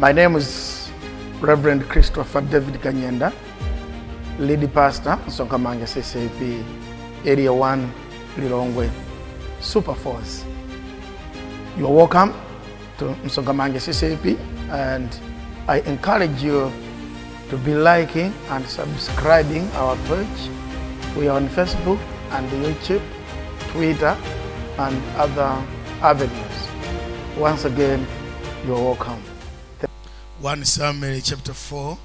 My name is Reverend Christopher David Kanyenda, lead pastor, Msonkhamanja CCAP, Area 1, Lilongwe, Super Force. You are welcome to Msonkhamanja CCAP, and I encourage you to be liking and subscribing our page. We are on Facebook and YouTube, Twitter, and other avenues. Once again, you are welcome. 1 Samuel chapter 4.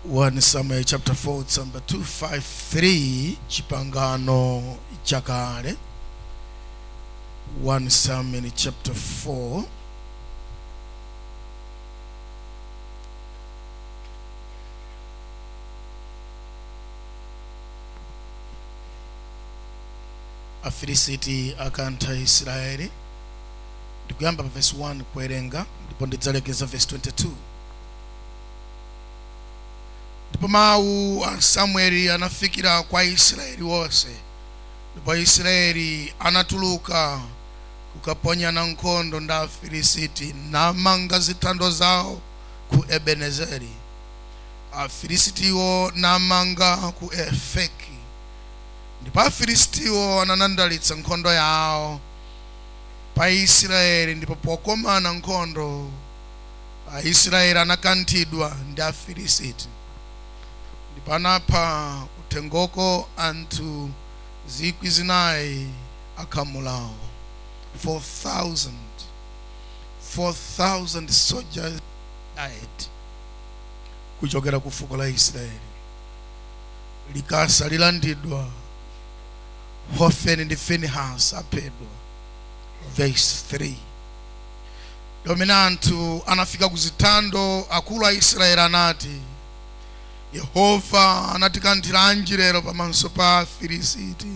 1 Samuel chapter 4, tsamba 253, Chipangano Chakale. 1 Samuel chapter 4. Afilisiti akantha Israeli. Ndikuyamba pa verse 1 kuwerenga, ndipo ndidzalekeza verse 22. Ndipo mawu a Samueli anafikira kwa Israeli wonse, ndipo Israeli anatuluka kukaponyana nkhondo ndi Afilisiti, namanga zithando zawo ku Ebenezeri. Afilisitiwo namanga ku Efeki. Ndipo Afilisitiwo anandandalitsa nkhondo yawo pa Israeli, ndipo pokomana nkhondo Aisraeli anakanthidwa ndi Afilisiti, ndipo anapha kuthengoko anthu 4,000 akhamulawo. 4,000, 4,000 soldiers died kuchokera ku fuko la Israeli. Likasa lilandidwa, Hofeni ndi Finehasi aphedwa. Verse 3, pamene anthu anafika ku zithando, akulu a Israeli anati, Yehova anatikanthiranji lero pamaso pa Afilisiti,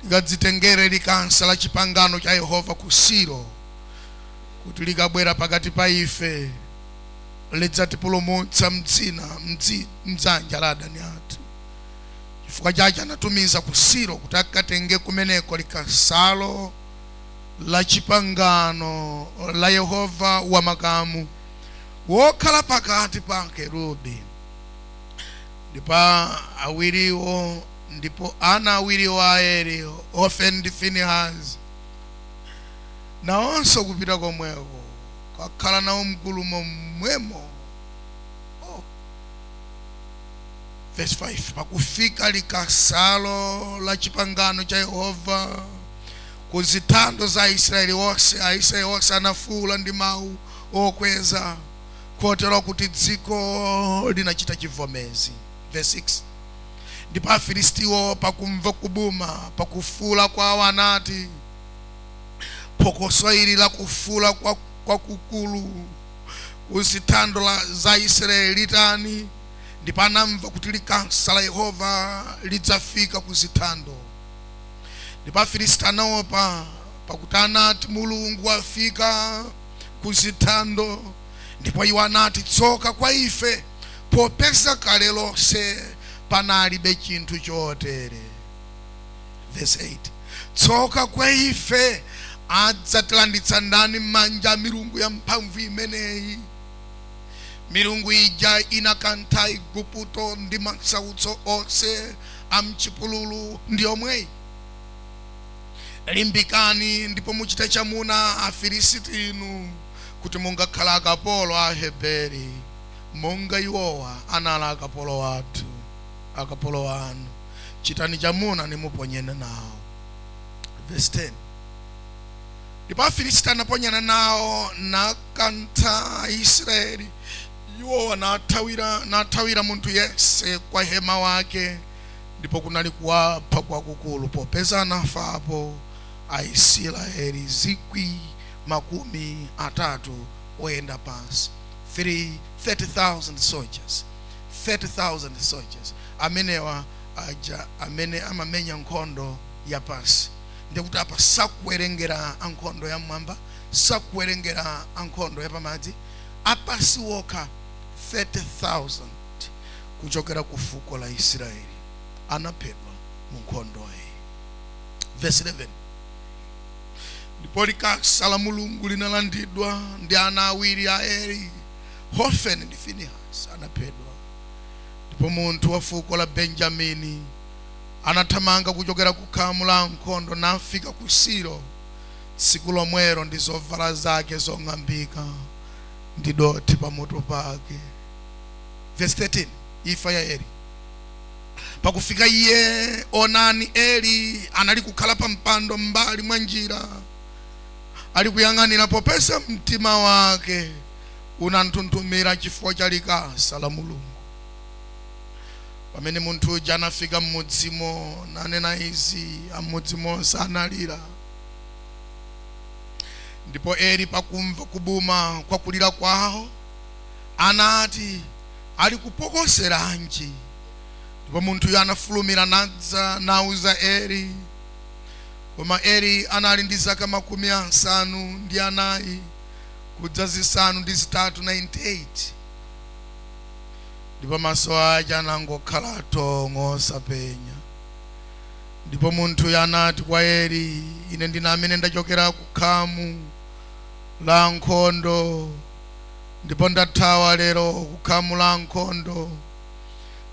tikadzitengere likasa la chipangano cha Yehova ku Silo, kuti likabwera pakati pa ife lidzatipulumutsa mdzanja la adani athu. Chifukwa chache anatumiza ku Silo kuti akatenge kumeneko likasalo la chipangano la Yehova wamakamu, wokhala pakati pa akerubi. Ndipo awiriwo, ndipo ana awiriwo a Eli, Hofeni ndi Finehasi, nawonso kupita komweko, kakhala nawo mgulu momwemo. Oh. Verse 5, pakufika likasalo la chipangano cha Yehova ku zithando za Aisraeli onse, Aisraeli onse anafuwula ndi mawu okweza, kotero kuti dziko linachita chivomezi. Verse 6, ndipo Afilistiwo pakumva kubuma pakufuula kwawo anati, phokoso ili la kufuula kwakukulu ku zithando za Israeli litani? Ndipo anamva kuti likasa la Yehova lidzafika ku zithando. Ndipo Afilisti anaopa, pakuti anati, Mulungu wafika ku zithando. Ndipo iwo anati, tsoka kwa ife, popeza kale lonse panalibe chinthu chotere. Verse 8, tsoka kwa ife, adzatilanditsa ndani m'manja a milungu ya mphamvu imeneyi? Milungu ija inakantha Igupto ndi masautso onse a mchipululu ndi yomweyi. Limbikani ndipo muchite chamuna, Afilisiti inu, kuti mungakhala akapolo a Aheberi, monga iwowa anali akapolo athu, akapolo anu. Chitani chamuna nimuponyene nawo. Verse 10, ndipo Afilisiti anaponyana nawo, nakantha Aisraeli, iwowa nathawira munthu yense kwa hema wake. Ndipo kunali kuwapha kwakukulu, popeza anafapo Aisraeli 30,000 oyenda pansi. 30,000 soldiers, 30,000 soldiers amenewa aja amene amamenya nkhondo ya pansi. Ndikuti apa sakuwerengera ankhondo ya mmwamba, sakuwerengera ankhondo ya pamadzi, apasi wokha 30,000 kuchokera ku fuko la Israeli anaphedwa mu nkhondo iyi. Verse 11, Ndipo likasa la Mulungu linalandidwa ndi ana awiri a Eli, Hofeni ndi Finehasi, anaphedwa. Ndipo munthu wa fuko la Benjamini anathamanga kuchokera ku khamu la nkhondo nafika ku Silo tsiku lomwelo ndi zovala zake zong'ambika ndi dothi pamutu pake. Verse 13, imfa ya Eli. Pakufika iye, onani, Eli anali kukhala pa mpando m'mbali mwa njira, ali kuyang'anira, popeza mtima wake unanthunthumira chifukwa cha likasa la Mulungu. Pamene munthu uja anafika m'mudzimo nanena izi, am'mudzi monse analira. Ndipo Eli pakumva kubuma kwa kulira kwawo anati, "Ali kupokoseranji?" Ndipo munthuyo anafulumira nadza nauza Eli. Koma Eli anali ndi zaka 94 kudza 8, 98, ndipo maso ake anangokhala tong'o, osapenya. Ndipo munthuyo anati kwa Eli, "Ine ndine amene ndachokera ku khamu la nkhondo, ndipo ndathawa lero ku khamu la nkhondo."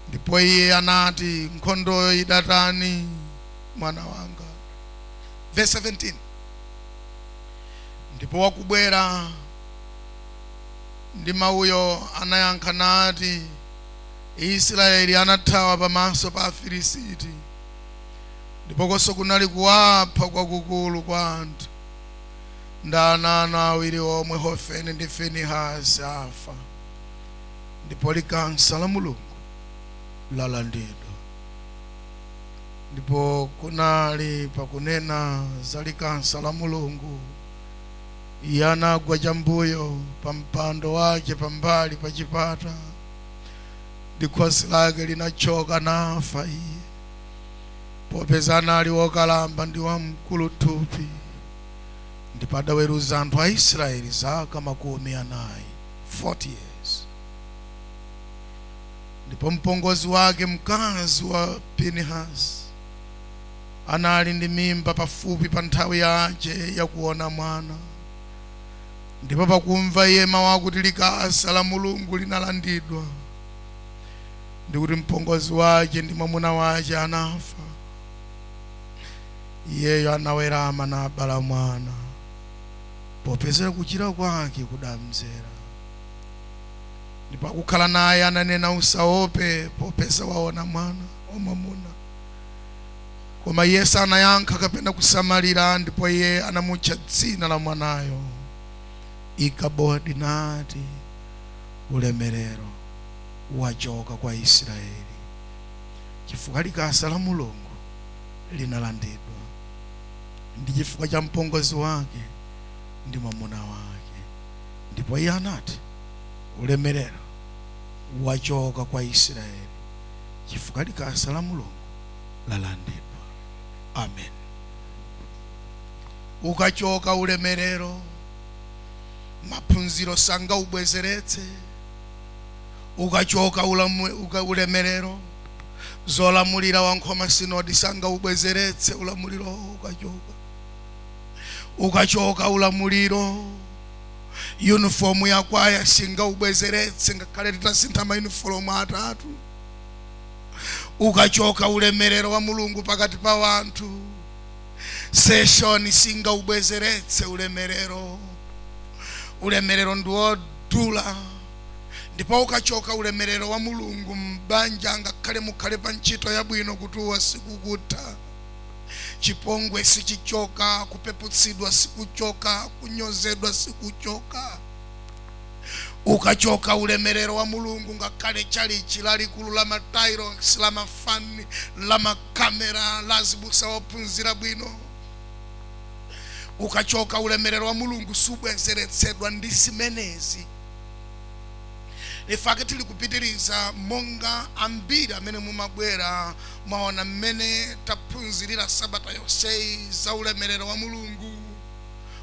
Ndipo iye anati, "Nkhondoyo idatani, mwana wanga?" Verse 17, ndipo wakubwera ndi mawuyo anayankha nati, "Israeli anathawa pamaso pa Afilisiti, ndipo konso kunali kuwapha kwakukulu kwa anthu, ndi ana anu awiri omwe, Hofeni ndi Finehasi, afa, ndipo likasa la Mulungu lalandidwa." Ndipo kunali pakunena za likasa la Mulungu, iye anagwa chambuyo pa mpando wake pambali pa chipata, ndi khosi lake linachoka, nafa iye, popeza anali wokalamba ndi wamkulu thupi. Ndipo adaweruza anthu a Israeli zaka 40, 40 years. Ndipo mpongozi wake, mkazi wa Pinehasi, anali ndi mimba pafupi pa nthawi yake yakuona mwana. Ndipo pakumva iye mawu akuti likasa la Mulungu linalandidwa, ndi kuti mpongozi wake ndi mwamuna wake anafa, iyeyo anawerama nabala mwana, popezera kuchira kwake kudamzera. Ndipo akukhala naye ananena, "Usaope, popeza waona mwana wamwamuna." Koma iye sanayankha kapena kusamalira. Ndipo iye anamutcha dzina la mwanayo Ikabodi, nati, "Ulemerero wachoka kwa Israeli, chifukwa likasa la Mulungu linalandidwa, ndi chifukwa cha mpongozi wake ndi mwamuna wake." Ndipo iye anati, "Ulemerero wachoka kwa Israeli, chifukwa likasa la Mulungu lalandidwa." Amen. Ukachoka ulemerero, maphunziro sangaubwezeretse. Ukachoka ulemerero, zolamulira wankhoma sinodi sangaubwezeretse ulamuliro. Ukachoka, ukachoka ulamuliro, uniform yakwaya singaubwezeretse, ngakhale titasintha mayunifomu atatu. Ukachoka ulemerero wa Mulungu pakati pa wanthu, session singaubwezeretse ulemerero. Ulemerero ndi wodula. Ndipo ukachoka ulemerero wa Mulungu mbanja, ngakhale mukhale pa ntchito yabwino, kutuwa sikukutha, chipongwe sichichoka, kupeputsidwa sikuchoka, kunyozedwa sikuchoka. Ukachoka ulemerero wa Mulungu, ngakhale chalichi lalikulu la matiles, la mafani, la makamera, la zibusa wophunzira bwino, ukachoka ulemerero wa Mulungu subwezeretsedwa ndi zimenezi. Ifake tili kupitiriza, monga ambiri amene mumabwera mwaona mmene taphunzirira sabata yonseyi za ulemerero wa Mulungu,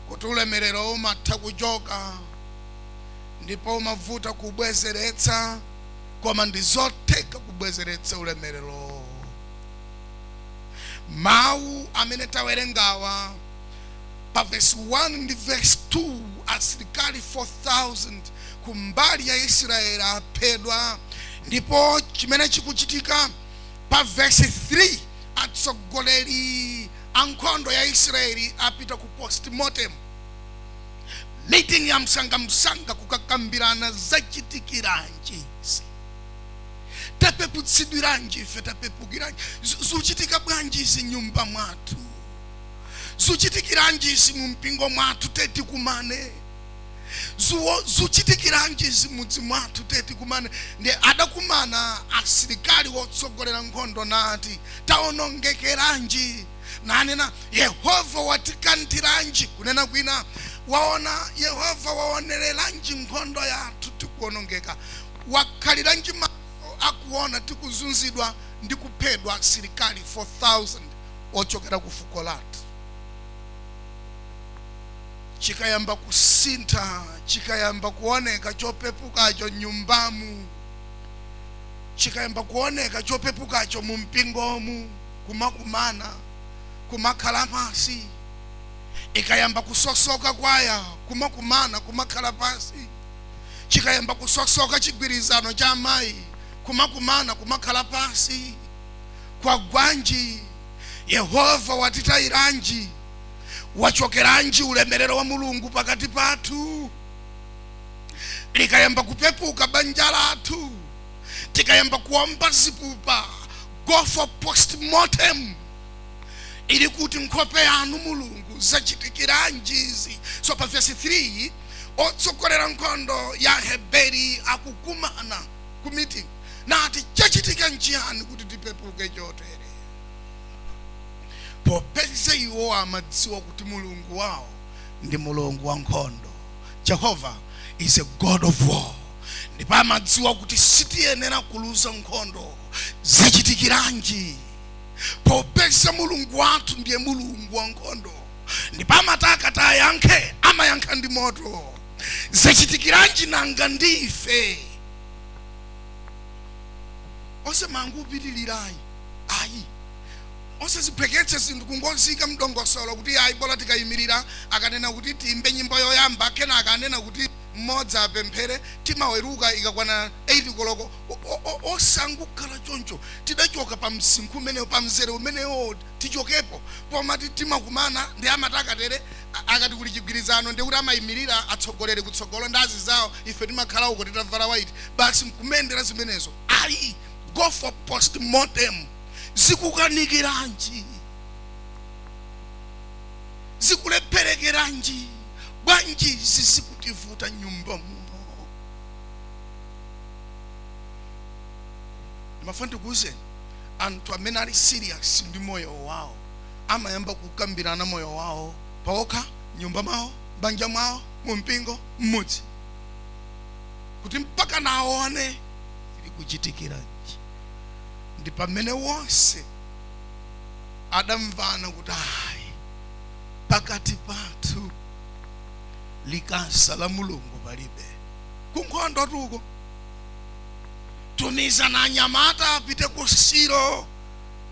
kuti ulemerero umatha kuchoka ndipo umavuta kubwezeretsa, koma ndi zotheka kubwezeretsa ulemerero. Mawu amene tawerengawa Pa verse 1 ndi verse 2, asilikali 4000 kumbali ya Israeli aphedwa. Ndipo chimene chikuchitika pa verse 3, atsogoleri a nkhondo ya Israeli apita ku postmortem meeting ya msangamsanga kukakambirana zachitikiranji izi, tapeputsidwiranji ife, tapepukiranji, zuchitika bwanji izi nyumba mwathu, zuchitikiranji izi mu mpingo mwathu, tetikumane, zuchitikiranji izi mudzi mwathu, tetikumane. Ndiye adakumana asilikali wotsogolera nkhondo nati, taonongekeranji? Nanena, Yehova watikanthiranji? Kunena kwina, waona Yehova waonereranji nkhondo yathu tikuonongeka? Wakhaliranji maso akuona tikuzunzidwa ndi kuphedwa, asilikali 4000 ochokera ku fuko lathu? Chikayamba kusintha, chikayamba kuoneka chopepukacho nyumbamu, chikayamba kuoneka chopepukacho mu mpingomu, kumakumana, kumakhala pasi, ikayamba kusosoka kwaya, kumakumana, kumakhala pasi, chikayamba kusosoka chigwirizano cha amayi, kumakumana, kumakhala pasi, kwa gwanji? Yehova watitayiranji? Wachokeranji ulemerero wa Mulungu pakati pathu? Likayamba kupepuka banja lathu, tikayamba kuomba zipupa, go for postmortem. Ili kuti nkhope yanu Mulungu? Zachitikiranji izi? So pa verse 3, otsogolera nkhondo ya Heberi akukumana ku meeting nati, chachitika nchiyani kuti tipepuke chotere? Popeza iwo amadziwa kuti Mulungu wawo ndi Mulungu wa nkhondo, Jehova is a God of war, ndipo amadziwa kuti sitiyenera kuluza nkhondo. Zachitikiranji? Popeza Mulungu wathu ndiye Mulungu wa nkhondo, ndipo amataka tayankhe, amayankha ndi moto. Zachitikiranji nanga ndife? Onse mangu upitilirayi, ayi, onse ziphweketse zinthu, kungozika mdongosolo kuti ayi, bola tikayimirira, akanena kuti tiyimbe nyimbo yoyamba, kenaka akanena kuti mmodzi apemphere, timaweruka ikakwana 8 koloko. Osangukhala choncho. Tidachoka pa msinkhu umenewo, pa mzere umenewo tichokepo. Pomati timakumana ndi amatakatere, akati kuli chigwirizano, ndi kuti amayimirira atsogoleri kutsogolo ndi azizawo, ife timakhala uko titavala white basi, nkumendera zimenezo. Ayi, go for postmortem. Zikukanikiranji? Zikulepherekeranji? Bwanji zizikutivuta nyumba muno? Ndimafuna ndikuwuzeni, anthu amene ali serious ndi moyo wawo amayamba kukambirana moyo wawo pawokha, nyumba mwawo, banja mwawo, mu mpingo, mmudzi, kuti mpaka naone zili kuchitikiranji. Ndi pamene wonse adamvana kuti ayi, pakati pathu likasa la Mulungu palibe. Kunkhondo tuko, tumizana anyamata apite ku Silo,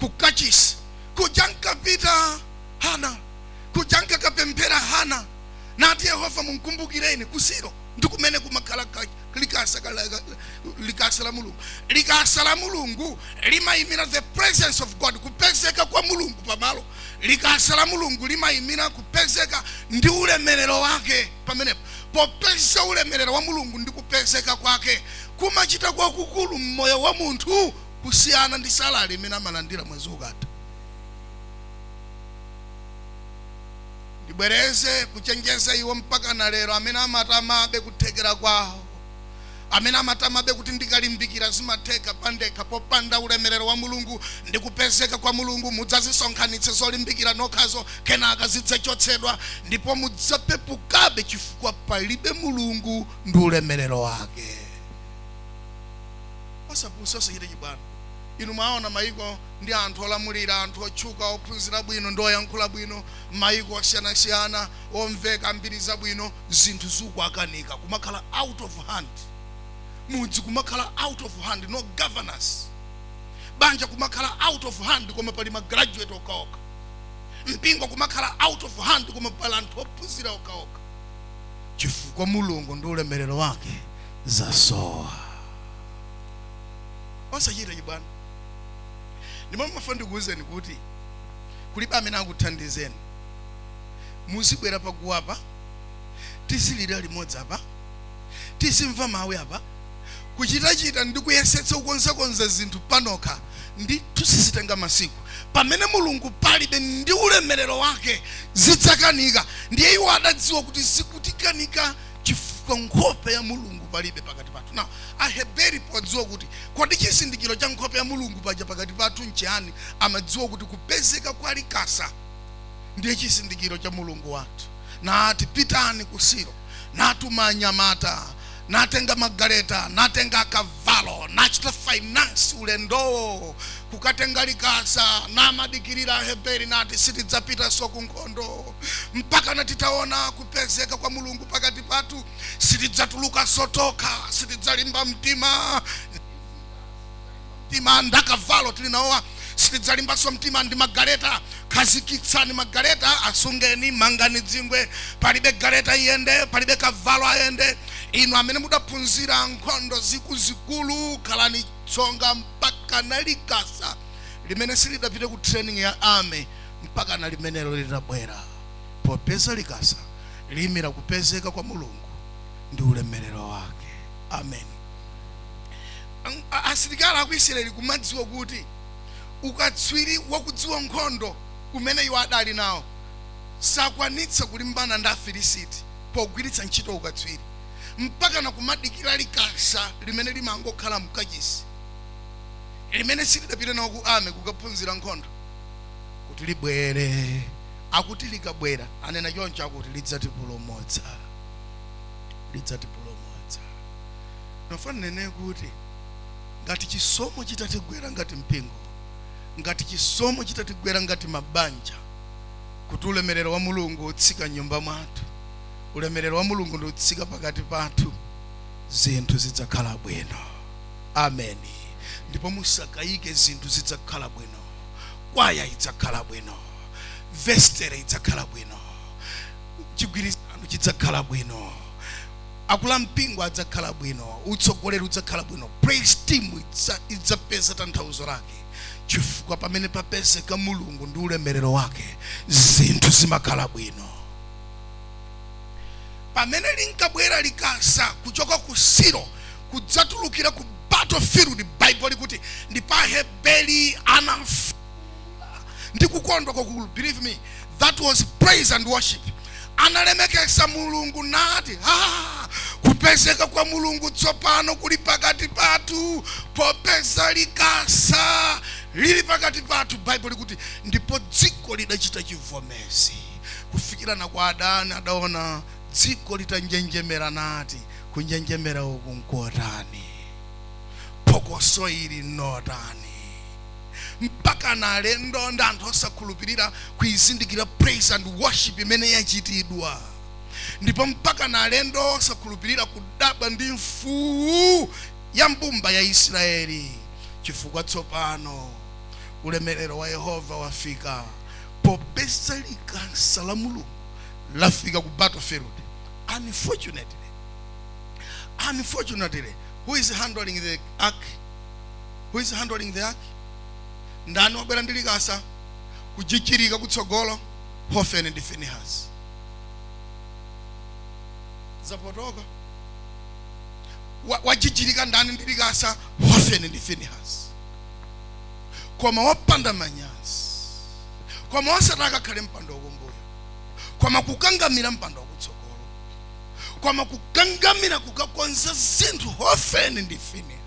ku kachisi kuja nkapita Hana, kuja nkakapemphera Hana nati, "Yehova, munkumbukireni." Ku Silo ndi kumene kumakhala likasa la Mulungu. Likasa la Mulungu limayimira the presence of God, kupezeka kwa Mulungu pamalo. Likasa la Mulungu limayimira kupezeka ndi ulemerero wake pamenepo. Popeza ulemerero wa Mulungu ndi kupezeka kwake kumachita kwakukulu mmoyo wa munthu kusiyana ndi salary imene amalandira mwezi ukatha. Ndibwereze kuchenjeza iwo mpaka na lero amene amatamabe kuthekera kwawo, amene amatamabe kuti ndikalimbikira zimatheka pandekha, popanda ulemerero wa Mulungu ndi kupezeka kwa Mulungu. Mudzazisonkhanitse zolimbikira nokhazo, kenaka zidzachotsedwa ndipo mudzapepukabe, chifukwa palibe Mulungu ndi ulemerero wake. Osapusa, osachita chibwana. Inu mwaona mayiko ndi anthu olamulira, anthu otchuka, ophunzira bwino ndi oyankhula bwino, mayiko osiyanasiyana omveka mbiri zabwino, zinthu zikuakanika, kumakhala out of hand, mudzi kumakhala out of hand, no governance, banja kumakhala out of hand, koma pali magraduate okhaokha. Mpingo kumakhala out of hand, koma pala anthu ophunzira okhaokha, chifukwa Mulungu ndi ulemerero wake zasowa. Osachita chibwana. Ndimo mafuna ndikuwuzeni kuti kulibe amene akuthandizeni. Muzibwera paguwa apa, tizilira limodzi apa, tizimva mawu apa. Kuchitachita ndi kuyesetsa kukonzakonza zinthu panokha ndithu sizitenga masiku. Pamene Mulungu palibe ndi ulemerero wake, zidzakanika. Ndiye iwo adadziwa kuti zikutikanika chifukwa nkhope ya Mulungu palibe pakati pathu. Now Aheberi podziwa kuti kodi chizindikiro cha nkhope ya Mulungu paja pakati pathu nchiyani, amadziwa kuti kupezeka kwa likasa ndiye chizindikiro cha Mulungu wathu. Nati, "Pitani ku Silo." Natuma anyamata, natenga magaleta, natenga akavalo, nachita finance ulendowo kukatenga likasa. Namadikirira Aheberi, nati, "Sitidzapitanso ku nkhondo mpaka natitaona kupezeka kwa Mulungu pakati pathu. Sitidzatulukanso tokha, sitidzalimba mtima ndakavalo tili nawowa, sitidzalimbanso mtima ndi magaleta. Khazikitsani magaleta, asungeni, mangani dzingwe. Palibe galeta iyende, palibe kavalo ayende. Inu amene mudaphunzira nkhondo zikuzikulu, khalani tsonga mpaka nalikasa limene silidapite ku training ya army, mpaka na limenelo litabwera, popeza likasa liyimira kupezeka kwa Mulungu ndi ulemerero wake." Amen. Asilikali aku Israeli kumadziwa kuti ukatswiri wakudziwa nkhondo umene iwo adali nawo sakwanitsa kulimbana ndi Afilisiti pogwiritsa ntchito ukatswiri, mpaka na kumadikira likasa limene limangokhala mkachisi, limene silidapite nawo ku army kukaphunzira nkhondo, kuti libwere. Akuti likabwera, anena choncho, akuti lidzatipulumutsa, lidzatipulumutsa. Nofana nene kuti ngati chisomo chitatigwera ngati mpingo, ngati chisomo chitatigwera ngati mabanja, kuti ulemerero wa Mulungu utsika nyumba mwathu, ulemerero wa Mulungu ndi utsika pakati pathu, zinthu zidzakhala bwino. Ameni. Ndipo musakayike, zinthu zidzakhala bwino. Kwaya idzakhala bwino, vestry idzakhala bwino, chigwirizano chidzakhala bwino, akula mpingo adzakhala bwino, utsogoleri udzakhala bwino, praise team idzapeza tanthauzo lake, chifukwa pamene papezeka Mulungu ndi ulemerero wake, zinthu zimakhala bwino. Pamene linkabwera likasa kuchoka ku Silo kudzatulukira ku battlefield, Bible likuti ndipo Aheberi anafuula ndi kukondwa kwakukulu. Believe me, that was praise and worship. Analemekeza Mulungu nati, "Ah, kupezeka kwa Mulungu tsopano kuli pakati pathu, popeza likasa lili pakati pathu." Bible likuti ndipo dziko lidachita chivomezi, kufikirana kwa adani adaona dziko litanjenjemera, nati, "Kunjenjemera uku nkotani? Phokoso ili notani?" Mpaka na alendo ndi anthu osakhulupirira kuizindikira praise and worship imene yachitidwa. Ndipo mpaka na alendo osakhulupirira kudabwa ndi mfuwu ya mbumba ya Israeli, chifukwa tsopano ulemerero wa Yehova wafika, popeza likasa la Mulungu lafika ku battlefield. Unfortunately, who is handling the ark? Who is handling the ark? Ndani wabwera ndi likasa kujichirika kutsogolo? Hofeni ndi Finehasi. Zapotoka. Wajichirika ndani ndi likasa? Hofeni ndi Finehasi. Koma wopanda manyazi, koma osati akakhale mpando wakumbuyo, koma kukangamira mpando wakutsogolo, koma kukangamira kukakonza zinthu, Hofeni ndi Finehasi.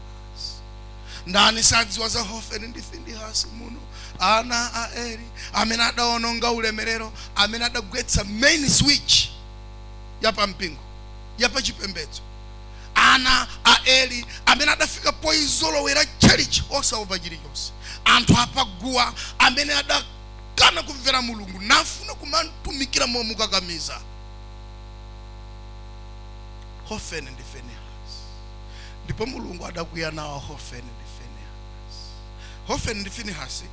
Ndani sadziwa za Hofeni ndi Finehasi muno? Ana a Eli amene adaononga ulemerero, amene adagwetsa main switch yapampingo, yapachipembedzo. Ana a Eli amene adafika poizolowera church osaopa chilichonse. Anthu apaguwa amene adakana kumvera Mulungu nafuna kumamtumikira momukakamiza, Hofeni ndi Finehasi. Ndipo Mulungu adakwiya nawo Hofeni ndi Finehasi. Hofeni ndi Finehasi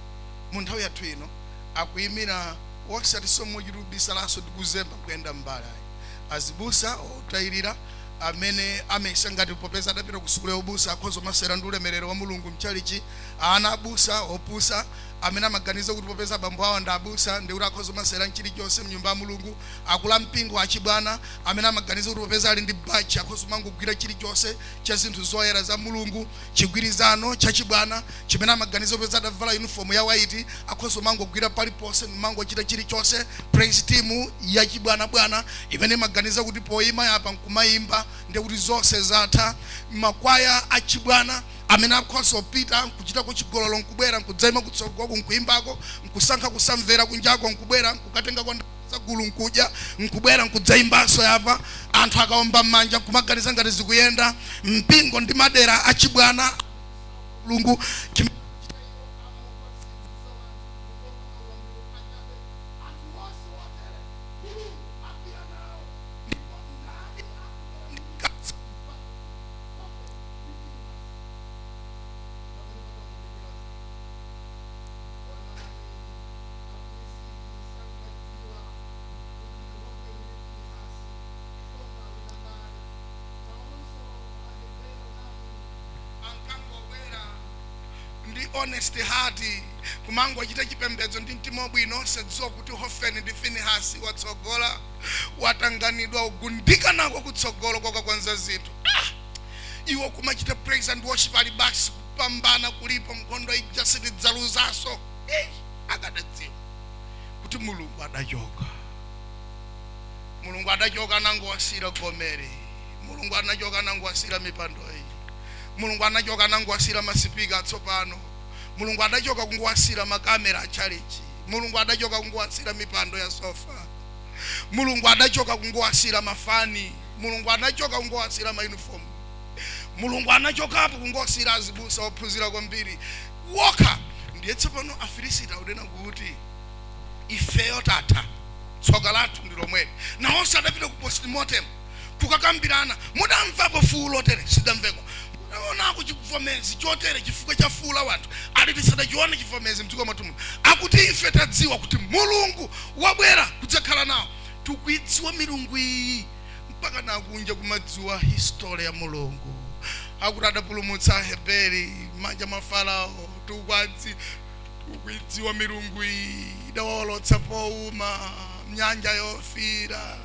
mu nthawi yathu ino akuyimira Wosati mochitubisalaso tikuzemba kuyenda mbali ayi. Azibusa otayirira amene amesa ngati popeza adapita ku sukulu ya ubusa akhoza masera ndi ulemerero wa Mulungu mchalichi. Ana abusa opusa amene amaganiza kuti popeza abambo awo ndi abusa ndi kuti akhoza masera mchilichonse mnyumba ya Mulungu. Akula mpingo achibwana amene amaganiza kuti popeza ali ndi bachi akhoza mangogwira chilichonse cha zinthu zoyera za Mulungu. Chigwirizano chachibwana chimene amaganiza popeza adavala uniform ya white akhoza mangogwira paliponse mangochita chilichonse. Praise team yachibwanabwana imene imaganiza kuti poyima apa nkumayimba ndi kuti zonse zatha. Makwaya achibwana amene akhoza kupita nkuchitako chigololo nkubwera nkudzaima kutsogolo nkuimbako, nkusankha kusamvera kunjako nkubwera nkukatenga kwa gulu nkudya nkubwera nkudzaimbanso yapa. Anthu akaomba m'manja nkumaganiza ngati zikuyenda. Mpingo ndi madera achibwana Mulungu. Ndi honest heart kumangochita chipembedzo ndi mtima wabwino, osadziwa kuti Hofeni ndi Finehasi watsogola, watanganidwa ugundika nako kutsogolo kwakakwanza zinthu. Iwo kumachita praise and worship ali basi kupambana kulipo, nkhondo ija sitidzaluzaso. Akadadziwa kuti Mulungu adachoka. Mulungu adachoka anangowasira gomeri. Mulungu anachoka anangowasira mipando iyi. Mulungu anachoka anangowasira masipika atsopano. Mulungu adachoka kungowasira makamera a chalichi. Mulungu adachoka kungowasira mipando ya sofa. Mulungu adachoka kungowasira mafani. Mulungu anachoka kungowasira mauniform. Mulungu anachokapo kungowasira azibusa ophunzira kwambiri wokha. Ndiye tsopano Afilisiti akunena kuti ifeyo tatha, tsoka lathu ndi lomweli. Nawonso adapita ku postmortem kukakambirana. Mudamvapo fuwu lotere? Sidamveko. Mudaonako chivomezi chotere chifukwa cha fuwu la wanthu? Ali tisadachione chivomezi mdziko mwathu muno. Akuti ife tadziwa kuti Mulungu wabwera kudzakhala nawo. Tikuidziwa milungu iyi mpaka nakunja kumadziwa history ya Mulungu. Akuti adapulumutsa Aheberi m'manja mwa Farao. Tikuidziwa milungu iyi, idawawolotsa powuma mnyanja yofira.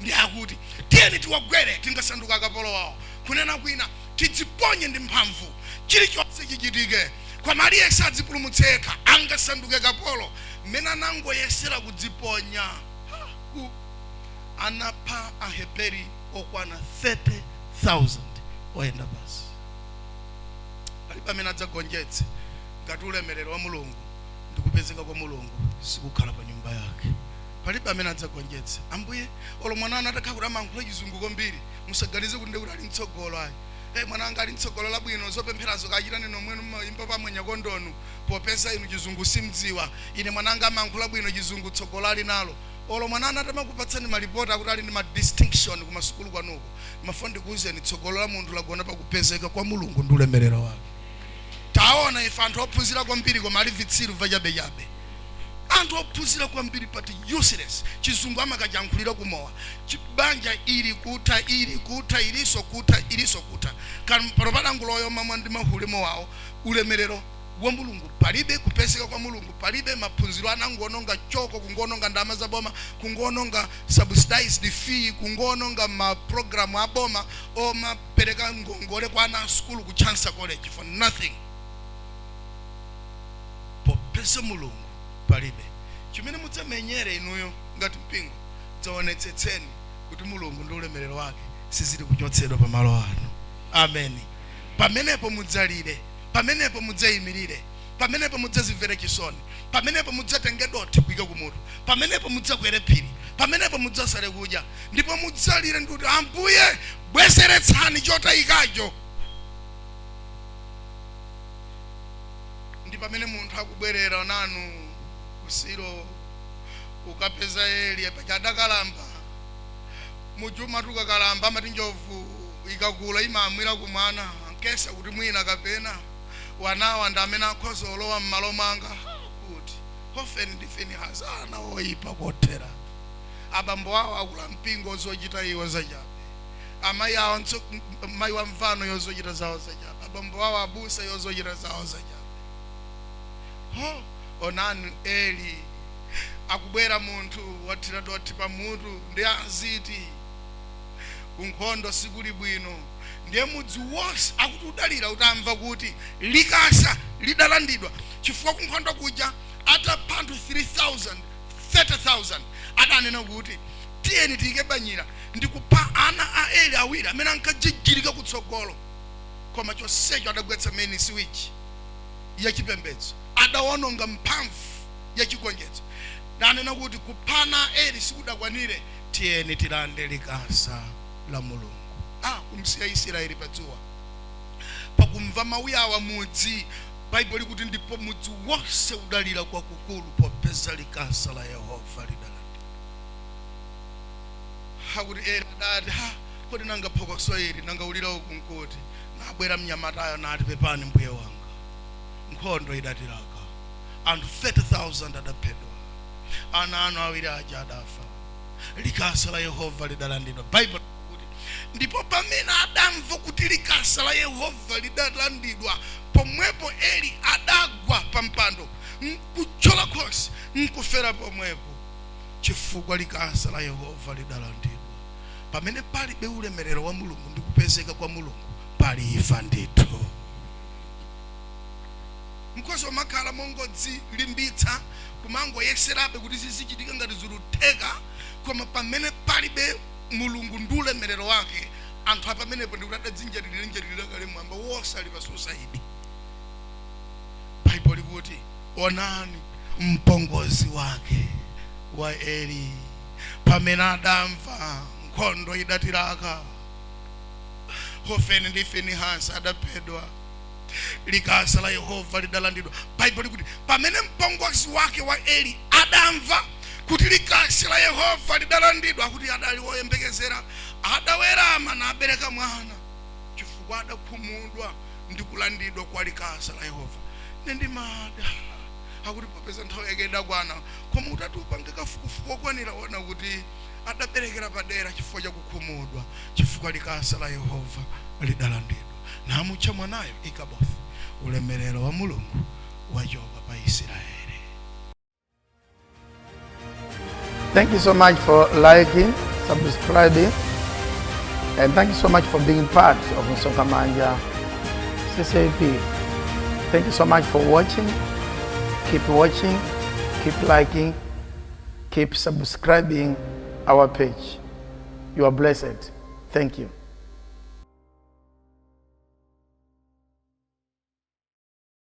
Ndi akuti tiyeni tiwagwere, tingasanduka akapolo wawo. Kunena kwina, tidziponye ndi mphamvu, chilichonse chichitike, koma aliyense adzipulumutse yekha, angasanduke kapolo. Mmene anangoyesera kudziponya, anapha Aheberi okwana 30,000 oyenda pasi. Palibe amene adzagonjetse ngati ulemerero wa Mulungu ndi kupezeka kwa Mulungu sikukhala pa nyumba yake. Palibe amene adzagonjetse. Ambuye, olo mwana anu atakhala kuti amayankhula chizungu kwambiri, musaganize kuti ndikuti ali mtsogolo ayi. Hey, mwana wanga ali mtsogolo labwino, zopempherazo kachitani nomwenu mmayimba pamwenya kondonu, popeza inu chizungu simdziwa. Ine mwana wanga amayankhula bwino chizungu, tsogolo ali nalo. Olo mwana anu atamakupatsani malipoti akuti ali ndi ma distinction kumasukulu kwanuko, mafo ndikuwuzeni, tsogolo la munthu lagona pakupezeka kwa Mulungu ndi ulemerero wake. Taona ife anthu ophunzira kwambiri koma ali vitsiru vachabechabe. Anthu ophunzira kwambiri but useless. Chizungu amakajankhulira kumowa. Chibanja ili kutha, ili kutha, iliso kutha, iliso kutha. Pano padanguloyo mamwa ndi mahule mowawo. Ulemerero wa Mulungu palibe, kupezeka kwa Mulungu palibe. Maphunziro anangononga choko, kungononga ndalama za boma, kungononga subsidized fee, kungononga ma program a boma omapereka ngongole kwa ana a sukulu ku Chancellor College for nothing. Popeza Mulungu palibe, chimene mudzamenyere inuyo ngati mpingo, dzaonetsetseni kuti Mulungu ndi ulemerero wake sizili kuchotsedwa pamalo ano. Ameni. Pamenepo mudzalire, pamenepo mudzayimirire, pamenepo mudzazimvere chisoni, pamenepo mudzatenge dothi kuyika kumutu, pamenepo mudzakwere phiri, pamenepo mudzasale kudya, ndipo mudzalire ndi kuti, Ambuye, bwezeretsani chotayikacho. Ndi pamene munthu akubwerera nanu kusilo ukapeza Eli paja adakalamba. Mujuma tukakalamba amati njovu ikakula imamwira kumwana. Ankesa kuti mwina kapena wanawa ndi amene akhoza olowa m'malo mwanga. Kuti Hofeni ndi Finehasi, ana oyipa kothera. Abambo awo akula mpingo, zochita iwo zachabe. Amayi awo mayi wa mfano, yozochita zawo zachabe. Abambo awo abusa, yozochita zawo zachabe. Ho, onani Eli akubwera, munthu wathira dothi pamutu ndi aziti kunkhondo sikuli bwino. Ndiye mudzi wonse akuti udalira utamva kuti likasa lidalandidwa, chifukwa kunkhondo kuja atapha anthu 3000, 30,000, adanena kuti tiyeni tiyike banyira ndikupha ana a Eli awiri amene ankajijirika kutsogolo. Koma chonsecho adagwetsa main switch yachipembedzo, adawononga mphamvu yachigonjetso. Nanena kuti kuphana Eli sikudakwanire, tiyeni tilande likasa la Mulungu. Kumsiya Israeli padzuwa. Pakumva mawu awa mudzi, Baibulo likuti ndipo mudzi wonse udalira kwakukulu popeza likasa la Yehova lidalandidwa. Hakuti Eli adati, "Ha, kodi nanga phokoso ili, nanga ulira uku nkuti?" Nabwera mnyamatayo nati, "Pepani mbuye wanga, nkhondo idatilaka, anthu 30,000 adaphedwa, ana anu awiri aja adafa, likasa la Yehova lidalandidwa." Baibulo kuti ndipo pamene adamva kuti likasa la Yehova lidalandidwa, pomwepo Eli adagwa pa mpando nkuthyola khosi nkufera pomwepo, chifukwa likasa la Yehova lidalandidwa. Pamene palibe ulemerero wa Mulungu ndi kupezeka kwa Mulungu, pali imfa ndithu. Mkhozi umakhala mongodzilimbitsa, kumangoyeserabe kuti zizichitika ngati zikutheka, koma pamene palibe Mulungu ndi ulemerero wake, anthu apamenepo ndikuti adadzinjatirira njatirira kale mwamba wosali pa suicide. Baibulo likuti onani mpongozi wake wa Eli pamene adamva nkhondo idatilaka, Hofeni ndi Finehasi adaphedwa, likasa la Yehova lidalandidwa, Baibulo likuti pamene mpongozi wake wa Eli adamva kuti likasa la Yehova lidalandidwa, akuti adali woyembekezera, adawerama nabereka mwana, chifukwa adakhumudwa ndi kulandidwa kwa likasa la Yehova. Nendimada akuti popeza nthawi yake idakwana, koma utati upange kafukufuku okwanira, ona kuti adaberekera padera chifukwa chakukhumudwa, chifukwa likasa la Yehova lidalandidwa. Namutcha mwanayo Ikabothi, ulemerero wa Mulungu wachoka pa Israeli. Thank you so much for liking, subscribing, and thank you so much for being part of Msonkhamanja CCAP. Thank you so much for watching. Keep watching, keep liking, keep subscribing our page. You are blessed. Thank you.